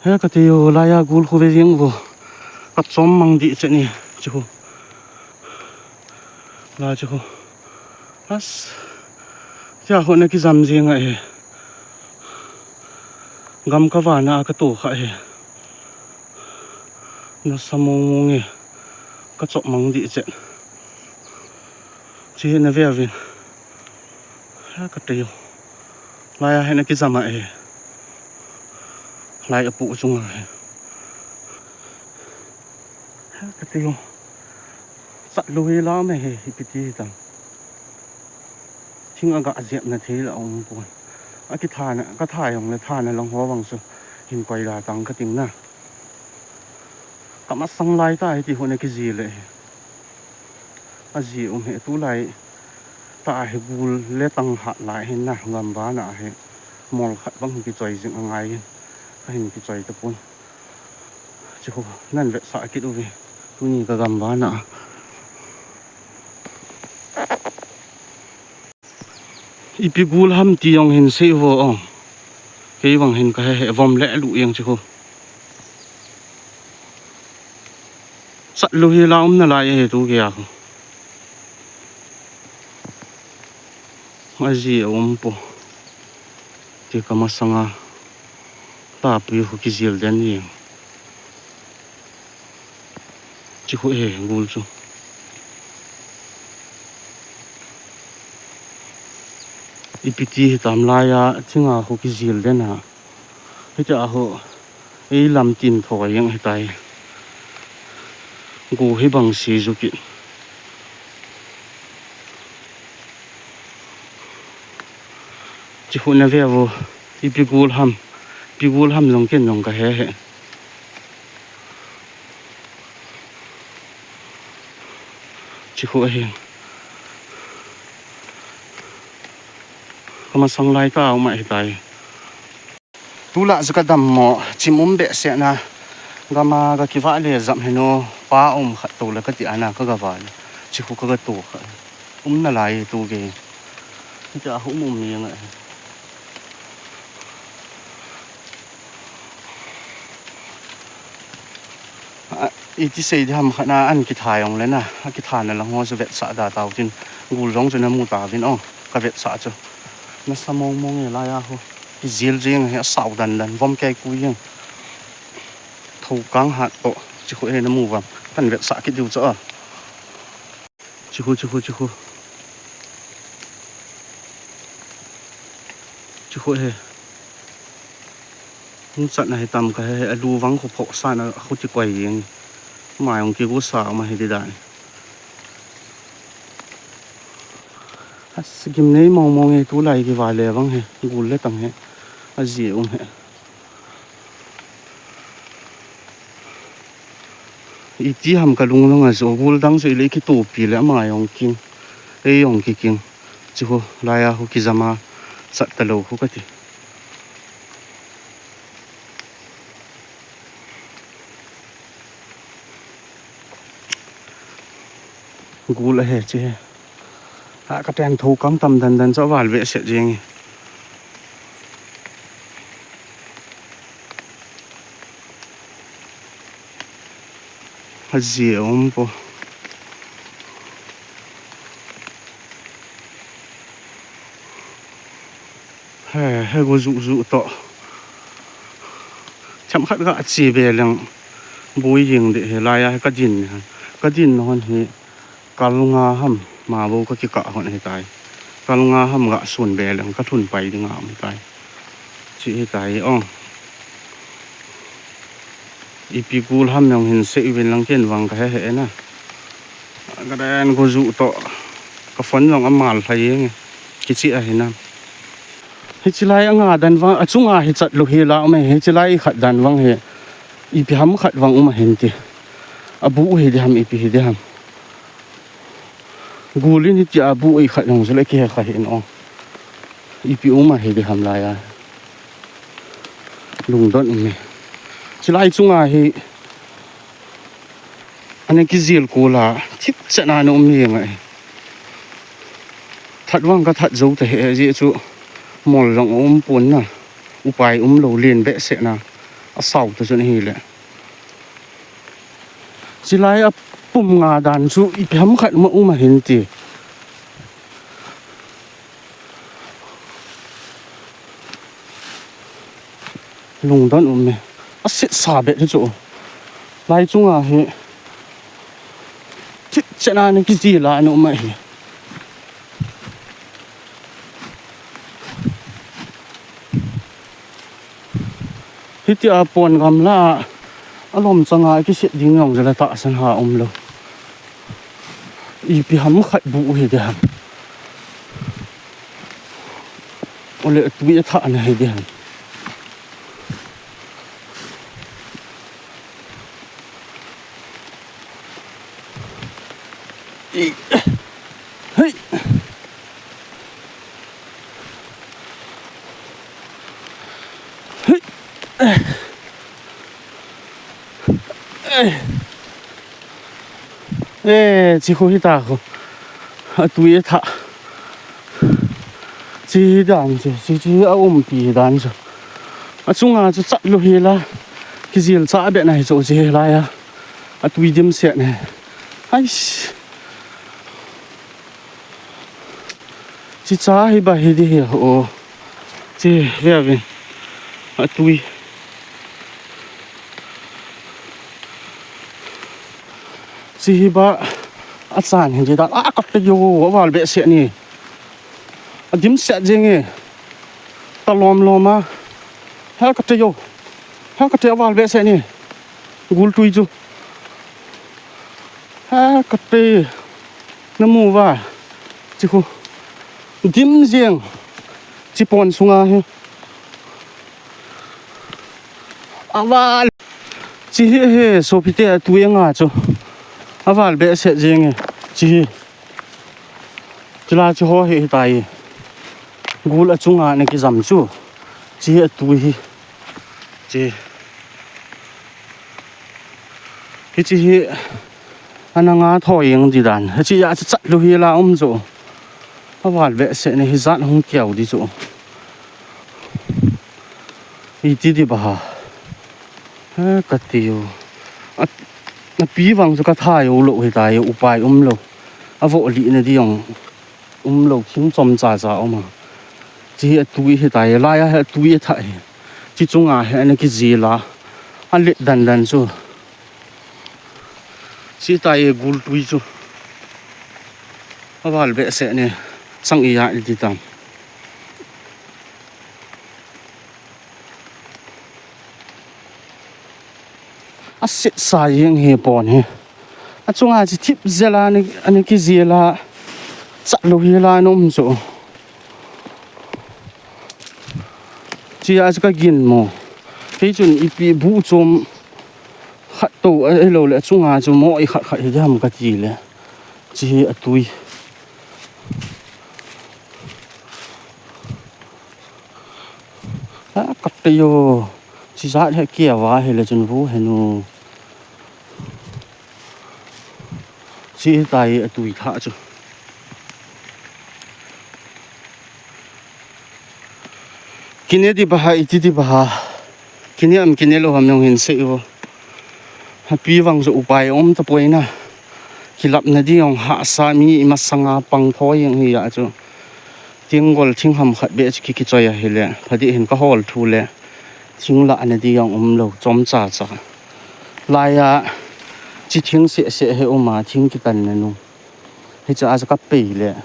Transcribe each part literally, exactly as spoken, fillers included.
He kati u, laiya gul khu ve jing u. Ka chom mang di che ni, chu khu. La chu khu. As. Tia khu na kijam jing a he. Gam ka vana ka to kha he. Na sa mong mong e. Ka chom mang di che. Chi na ve vin. Ha ka tei u. Laiya he na kijam a he. Lai a pu chunga he. Ha ka tei u. Sat lu hi la me he, hi piti hi tam. Thing a ga jep na thei la um pon. A kithana, ka tha jong le thana lang ho vang su. Hin koi la tang ka ting na. Ka masang lai ta hi ti hu na kiji le he. A ji um he tu lai ta he gul le tang hat lai hin na gam vana he. Mol khat bang kichoi jing a ngai hin. Ka hin kichoi ta pon. Chu khu nan vetsah kit uve. Tuni ka gam vana. Ipi gul ham ti jong hin sei vo ong. Kei vang hin ka he he vom le lu jeng chu khu. Sat lu hi la um na lai he tu kei a khu. A ji a um po. Ti ka masanga. Tapi khu kijil den ni. Chi khu he gul chu. Ipi ti hi tam laiya, thinga khu kijil den a. Hiti a khu, ei lam tin tho jeng hi tai. Gu hi bang si ju kit. Chi khu na ve vo, ipi gul ham, ipi gul ham jong ken jong ka he he. Chi khu ahi. Ka masang lai ta um ahi tai. Tula chu ka dammo, chim um behseh na, gam a ka kivah le jam heno, pa um khat to le ka ti ana ka ga vah le, chi khu ka ga to kha. Um na lai tu ge. Hiti a khu um um mi nga. A, iti sei di ham khat na an kitha jong le na, a kithana lang ho chu vetsah da tau tin, gul jong chu na mu ta vin o, ka vetsah chu. Na sa mong mong e laiya khu. Kijil jing he a sau dan dan, vom kei ku jing. Tho kang hat to, chi khu he na mu vam. Kan vetsah kit diu chu a. Chi khu, chi khu, chi khu. Chi khu he. Hung chat na he tam ka he, a lu vang khu phoh sa na khu ti koi jing. Mai ong ki gu sa ma he di dan. A sigim nei mong mong e tu lai ki va le vang he, gul le tang he. A ji um he. Iti ham ka lung lung a jo gul dang jo ile ki topi le ama jong king. Ei jong ki king. Chi khu laiya khu kijam a sat ta lo khu ka ti. Gul ahi chi he. A ka teng tho kang tam dan dan chu aval behseh jing e. A ji a um po. He, he go ju ju to. Cham khat ga chi be leng bui jing de he laiya he ka din. Ka din hon hi kal nga ham ma bo ka ki ka hon he tai. Kal nga ham ga sun be leng ka thun pai ding a um tai. Chi he tai ong. Ipi gul ham jong hin sei uvin lang ken vang ka he he na. Ka den go ju to. Ka phone jong amal lhai jeng e. Kichi ahi na. Hichi lai anga dan vang, achunga hi chat lu hi la um e, hichi lai khat dan vang hi. Ipi ham khat vang um ahin ti. Abu hi di ham, ipi hi di ham. Gul in hiti abu i khat jong chu le ki he kha hin o. Ipi um ahi di ham laiya. Lungdon um e. Chi lai chunga hi. Ana kijil kula, thip chet na na um jeng a. That vang ka that jou ta he, jeh chu mol jong um pon na. Upai um lo len behseh na. asao ta chun ahile. Chilai a pum nga dan chu ipi ham khat ma um ahin ti. Lungdon um e. Asetsa beh hi chu. Lai chunga hi thip chena ni kijil a ni um ahi. Hitia pon gamla a, alom changa kiset ding jong jela tahsan ha umlou. Ipi ham khat bu hi de ham. Ole tui athah na hi de ham. Ei. Hei. Hei. Eh, chi khu hita khu. Atui athah. Chi dan chu, chi chi a umpi dan chu. Achunga chu chat lou hi la. Kijil cha beh na hi chu chi lai a. Atui dimset ne. Ais. Chi cha hi ba hi di hi o. Chi ve ve. Atui. Chi hi ba achan hi di dan. A kate yo, aval behseh ni. Adimset jeng e. Talom lom a. Ha kate yo. Ha kate aval behseh ni. Gultui chu. Ha kate. Namu va. Chi khu. Dim jeng. Chi pon sunga hi. Aval. Chi hi hi, sopite, atui anga chu. Aval behseh jeng e. Chi hi. Chila chu ho hi, hitai. Gul achunga na kijam chu. Chi hi atui hi. Chi. Hichi hi. Ana nga thoi jeng di dan. Hichi a chu chat lou hi la um chu. Aval behseh ni hi jat hung kiau di chu. Iti di ba ha. Ha, kati u. A, api vang chu katha jou lou hitai, upai umlou. Avoh lih na di jong umlou, thing chomcha cha um a. Chi hi atui hitai, lai a hi atui athah hi. Chi chunga hi ana kijil a. Alet dan dan chu. Chi tai gultui chu. Aval behseh ni. Chang ijat ti tam. Asetsa jeng hi pon hi. Achunga chi thip jel a ni, ani kijil a. Chat lou hi la nom chu. Chi a chu kagin mo. Kei chun ipi bu chom khat to, ahilou le achunga chu mo i khat khat hi jam kati le. Chi hi atui. A, kate yo. Chi jat hi kia va hi le chun vu he nu. Chi tai atui tha chu. Kine di ba ha, iti di ba ha. Kine am kine lou ham jong hin sei vo. Api vang chu upai um tapoi na. Kilap na di jong hahsa mi imasanga pang thoi jeng hi a chu. Tenggol thing ham khat beh chu ki, kichoi ahile. Phadih hin kahol thu le. Thing lah na di jong umlou, chomcha cha. Lai a, chi thing seh seh hi um a, thing kitan na nu. Hicha a chu kapei le.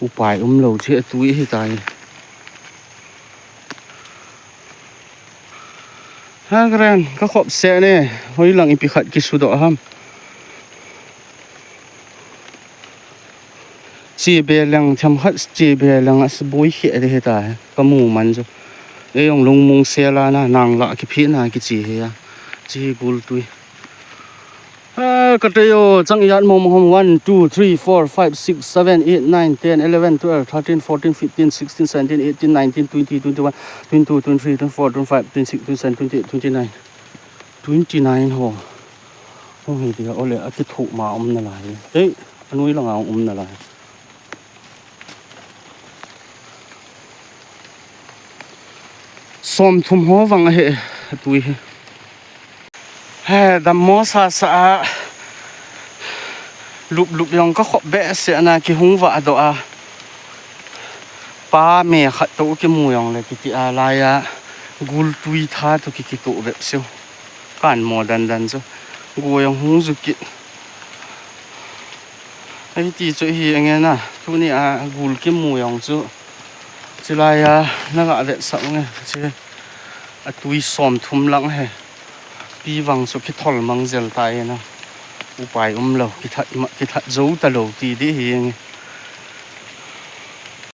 Upai umlou, chi atui hitai. Ha, karen, kakhop seh ne. Hoilang ipi khat kisudoh ham. Chi be leng, themkhat chi be leng, asa boi khe de hita, kamu man chu. Ei jong lungmong sel a na, nang lah kiphina kichi hi a. Chi gultui. A, kate yo, chang ijat mo mo ham, one, two, three, four, five, six, seven, eight, nine, ten, eleven, twelve, thirteen, fourteen, fifteen, sixteen, seventeen, eighteen, nineteen, twenty, twenty-one, twenty-two, twenty-three, twenty-four, twenty-five, twenty-six, twenty-seven, twenty-eight, twenty-nine. Twenty-nine ho. Hung hi dia, ole, akithoh ma um nalai. Ei, anoi langa um nalai. Somthum ho vang ahi, tui hi. He, dammo sasa a, lup lup jong ka khop behseh na, kihung vah doh a. Pa me khat toh kimu jongle kiti a, laiya gul tui tha toh ki, kitoh bep seh u. Kan mo dandan chu. Go jong hung ju kit. Hiti chu hi ange na, tuni a gul kimu jong chu. Chulaiya na ga vetsah u nge, che. A tui somthum lang he. Pi vang chu kithol mang jel tai na. Upai umlou, kithat ma, kithat jou talou ti di hi ange.